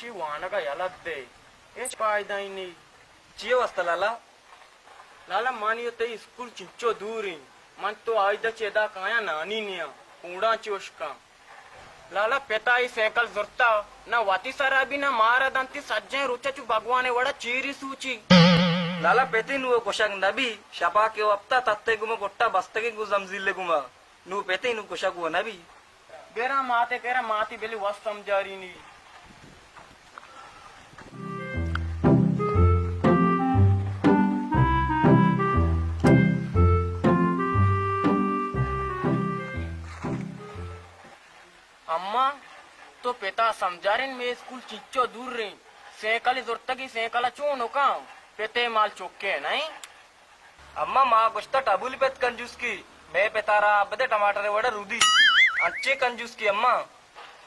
چی وانگ ءَ یلہ دے، ہچ پائدہ ئی نی۔ چی واسطہ لالا؟ لالا، منی و تئی اسکول چنچو دور انت، من تو آئی دہ چہ ادا کایاں نانی نیاں، کوڑاں چہ اشکاں۔ لالا، پتا ای سائیکل زرتا، نہ وتی سرا بی نہ مارا دنتی، سجیں روچا چو بگوانے وڑا چیری سوچی۔ لالا، پتی نو گوشگ نبی، شپا کہ وپتا تتے گما گٹا بستگی گو زمزیلے گما۔ نو پتی نو گوشگ و نبی۔ بیرا ماتے کرا ماتی بلی وس سمجھاری نی۔ اماں، تو پتا سمجھارین مے اسکول چنچو دور رین۔ سینکل زرتگی سینکل چون کاں؟ پتے مال چکے نہیں۔ اماں، ما گوشتہ ٹبولی پت کنجوسکی، مئے پتا را بدے ٹماٹر وڑا رودی۔ انچے کنجوسکی اماں۔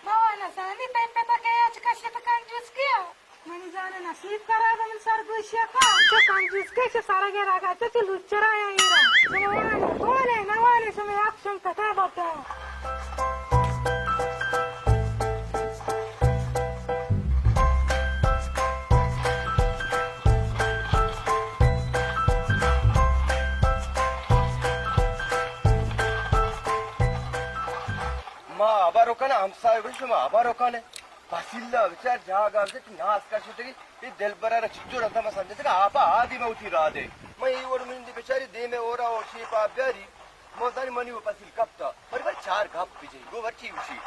ما نزانی تئی پتا کہ اچ کشت کنجوسکی ءَ۔ منی جان نصیب خراب، من سرگوشی ءَ کاں۔ تو کنجوسکی چہ سرگے رگا چہ چہ لچرا یا ایرا۔ نوانے، کولے، نوانے شمے اکشن کتے بٹا۔ ما ہبر کناں، ہمسائے گوش ما ہبر کناں۔ پسیلا بچار جاگا بچار ناس کشتگی، اے دلبرا را چچو رندا ما سمجھتگا آپا آدی ما وتی را دے۔ ما اے وڑ منی بچاری دیمے اورا او شیپا بیاری۔ مزانی منی و پسیل کپتا، بری بری چار گپ بجئی، گو ورچی وشی۔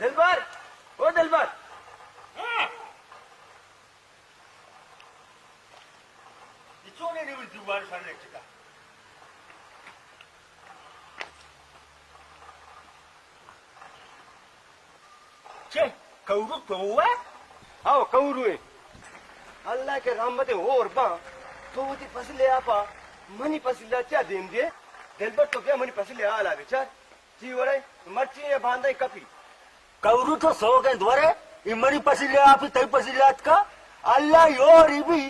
دلبر، او دلبر۔ اے چونیں نیمگ زبان سر لٹکا۔ چے؟ کورو تو ئے؟ ہاو، کورو ئے۔ اللہ کہ رحمت ہور باں، تو وتی پسلے آپا منی پسلا چیا دیم دے؟ دلبر تو بیا منی پسلے حالا بچار۔ چی وڑے؟ مرچی اے باندے کپی۔ کورو تو سوگند ورے، ای منی پسیلے آپی تئی پسیلے آتکا۔ اللہ یوری بی،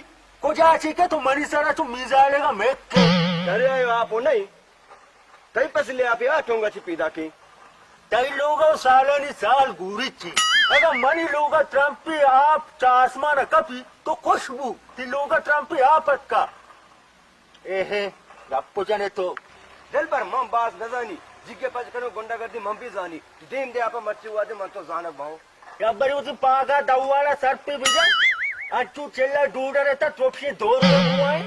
کجا چی کہ تو منی سرا چو میزالے گا میک کے۔ دریا آپو نہیں، تئی پسیلے آپی آ ٹونگا چی پیدا کی۔ تئی لوگا سالانی سال گوری چی۔ اگا منی لوگا ترمپی آپ چا آسمان کپی تو خوش بو، تی لوگا ترمپی آپ اتکا۔ اے ہے، گپ جنے تو۔ دلبر، من باز نزانی، جگے پچ کنو گنڈا گردی من بھی زانی۔ تو دیم دے آپا مرچی وادے من تو زانگ باؤں۔ یا بری وتی پاگا دوالا سر پہ بجن، انچو چلا ڈوڈا رہتا تروپشی دور میں بوائیں۔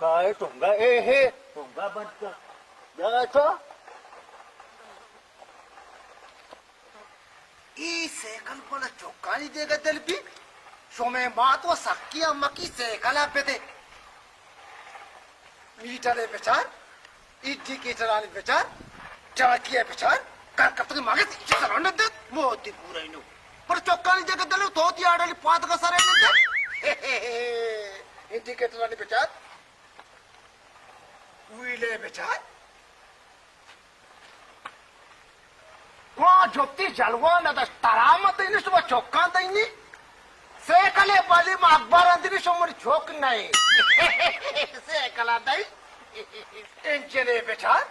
کائے ٹونگا، اے ہے، ٹونگا بند کر۔ جگہ تو۔ اے سیکل گونا چکانی دیگا دل بی، شمے مات و سکی امکی سیکل ء بدے۔ میٹر ء بچار، انڈیکیٹرانی بچار، ٹرکی ء بچار، کر کپتگ مگس ایچ سرا نہ دت، موتی پورا اینو۔ پر چکانی دیگا دل تو تی آڈلی پادگا سرا نہ دت۔ انڈیکیٹرانی بچار، ویلے بچار۔ گواں جپتی جلوہ نہ داشت، ترامت اینش و چکان دینی۔ سیکلے بلی ما اکبران دینی شمر چک نئے۔ سیکلان دئی۔ انجنے بچار۔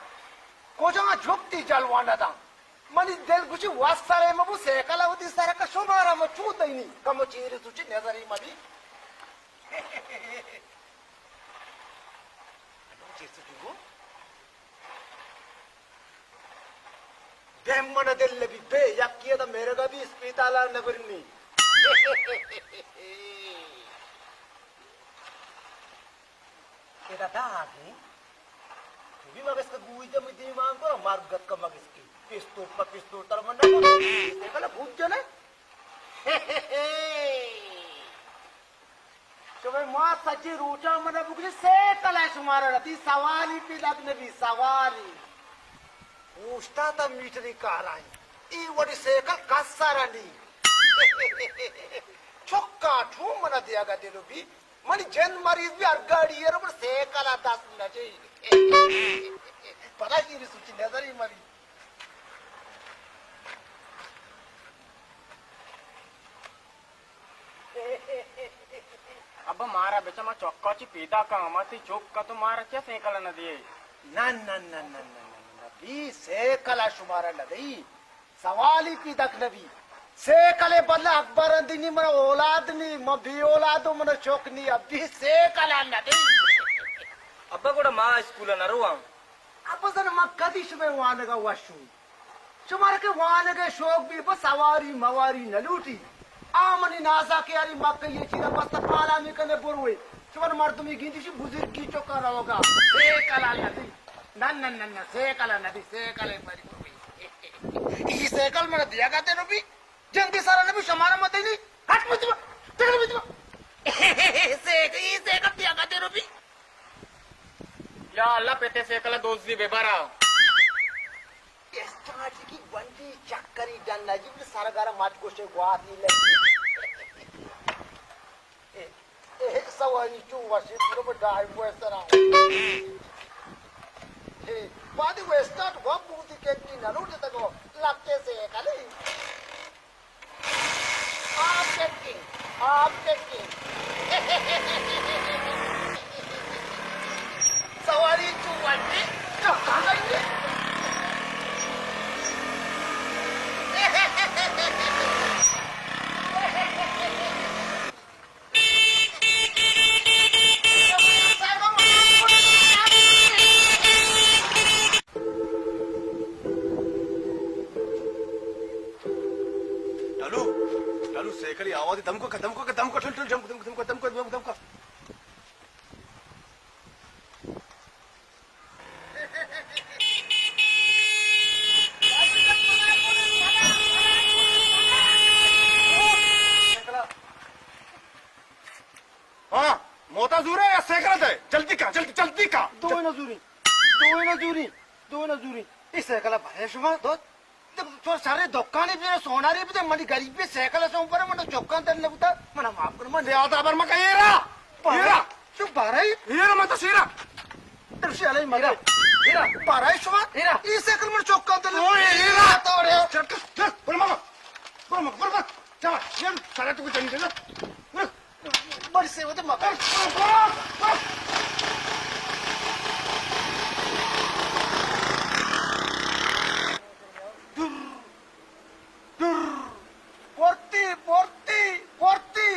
کجا جپتی جلوہ نہ داں۔ منی دل گوشی وس سرے مبو سیکل وتی سرک شمارا مچو دینی۔ کمو چیری سوچی نظری مبی۔ چیز تو گو؟ بہ من دل بی بے یکی دا میرگا بھی اسپیتال نہ برنی۔ ادا داگیں۔ تو بھی مگس کا گوئی دے میں دیمان کو مار گت کا مگس کی۔ پستول پا پستول تر من نہ کو۔ بلا بھوت جنے۔ شمئے مات سجیں روچاں من ء بگوشی سیکل ء شمارا رتی سوالی پیداک نبی سوالی۔ اوشتاتاں میٹری کارائیں۔ اے وڑی سیکل کس سارا نی۔ چکاں چون من ء دیگا دلو بی۔ منی جند مریض بی ہر گاڑی ء رو پر سیکل ء دست نہ جئی۔ پدا شیری سوچی نظری مری۔ مارا بچا، ما چکا چی پیدا کن، ما تی چک کا، تو مارا چیا سیکل نہ دیئے؟ نہ، نہ، نہ، نہ، نہ، نہ، نہ، نہ، بی سیکل ءَ شمارا نہ دئی۔ سوال ہی پیداک نہ بی۔ سیکل ءِ بدلا اکبر اندی نی، من اولاد نی، من بے اولاد و من چک نی، ابی سیکل ءَ نہ دئی۔ ابا گڑا ما اسکول ءَ نہ رواں۔ ابا زن من کدی شمئے وانگ ءَ وش اوں۔ شمارا کہ وانگ ءِ شوق بی، بس سواری مواری نہ لوٹی۔ آ منی نازاکیاری مکئی ءِ چیرا بس پالامی کنے بروئے۔ شمارا مردمی گندی شی بزرگی چکا روگا۔ سیکل ءَ نہ دئی۔ نہ، نہ، نہ، نہ، سیکل ءَ نہ دئی، سیکل ءَ بری بروئے۔ ای سیکل منا دیگا تے رو بی۔ جندی سارا نہ بی شمارا مت دئی نی۔ ہٹ مت با۔ تک نہ بی با۔ سیک-، ای سیکل دیگا تے رو بی۔ یا اللہ، پتے سیکل ءَ دوزی بہ برا۔ اسٹارٹ کی گونڈی چکری ڈن نہ جی، بلے سرگار مچ گوشے گواتی لگی۔ اے، اے، سواری چو وشی، پورا بڑا ڈرائیو سرا۔ اے، بعد وہ اسٹارٹ گوا بوتی کیتی نہ لوٹے تکو، لگتے سیکل ءَ۔ آپ چیکنگ، آپ چیکنگ۔ سواری چو وٹی چکا گئی۔ ڈالو، ڈالو، سیکل ءِ آوازے دمکو کا، دمکو کا، دمکو، ٹھل، ٹھل، دمکو، دمکو، دمکو، دمکو، دمکو۔ ہاں، موتا زورے یا سیکل ءَ دئے؟ جلدی کا، جلدی، جلدی کا۔ دوئے نہ زوری، دوئے نہ زوری، دوئے نہ زوری۔ اے سیکل ءَ بھرے شما دو۔ تو شرے دکانی بجے، سوناری بجے، منی غریبی سیکل ءَ سون پر من چکان در نہ بوتا، من معاف کر، من زیادہ بر مکا۔ ایرا، ایرا۔ تو بارے؟ ایرا، من تو شیرا۔ ترشی علی مگا۔ ایرا۔ بارے شما؟ ایرا۔ ای سیکل من چکان در نہ بوتا۔ ایرا۔ تو رے۔ چل، چل، چل، بر مگا۔ بر مگا، بر مگا۔ چل، یہ سارا تو کو چلی جگہ۔ بڑی سیوت مکن۔ برتی، برتی، برتی۔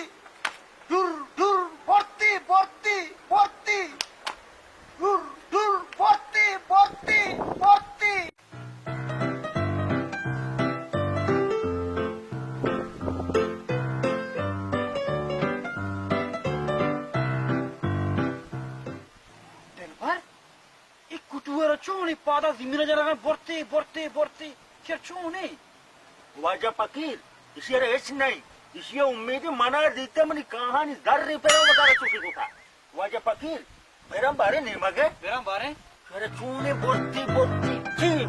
ڈر، ڈر، برتی، برتی، برتی۔ ڈر، ڈر، برتی، برتی، برتی۔ دلبر، اے کٹو ءَ را چون اے پادا زمین ءَ جنگ ءَ برتے، برتے، برتے، چر چون اے؟ واجہ فقیر، ایشی ءَ را ہچ نہ ایں۔ ایشی ءِ امید منا دیتے منی کاہانی زر پر وتارا چوشی گوتا۔ واجہ فقیر، برم بارے نیمگ ءَ۔ برم بارے۔ شر چونے برتی برتی چی؟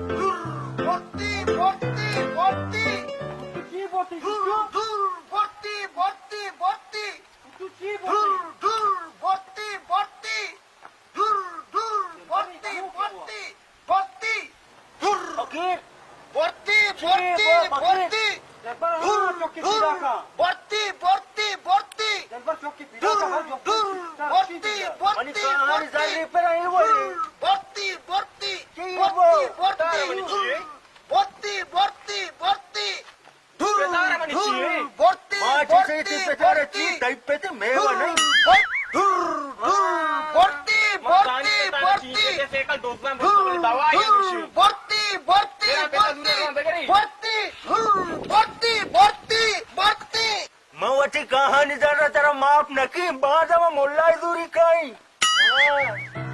دور برتی برتی برتی۔ تو چی برتی؟ دور، دور برتی برتی برتی۔ تو چی برتی؟ دور، دور برتی برتی۔ دور، دور برتی برتی۔ برتی۔ دور۔ فقیر۔ برتی، چی برتی، بو فقیر؟ برتی۔ دلبر، ہاں، دور، چوکی دور۔ پیدا کا۔ برتی، برتی، برتی۔ دلبر، چوکی پیدا دور، کا، ہر جو دور۔ پیدا برتی، پیدا۔ برتی، منی کہانی برتی۔ زری پر آئی وڑی۔ دور، برتی، برتی، چی برتی، بو؟ برتی۔ تار منی چی؟ برتی، برتی، برتی۔ دور، پتار منی دور، چی؟ برتی، ما چی برتی، چی پتار برتی۔ چی؟ تئی پت میوہ دور، نہیں۔ بر-، دور، دور، ہاں۔ برتی، ما زانی برتی، پتار چی برتی۔ پت سیکل دوزاں دور، برتی، دوائی دور، ہمیشی۔ برتی، برتی، میرا پتا دور برتی۔ نہ بگری۔ برتی، دور، برتی، برتی، برتی۔ ما وتی کہانی زر ترا معاف نہ کیں، بعد ما ملا زوری کائیں۔ ہاں۔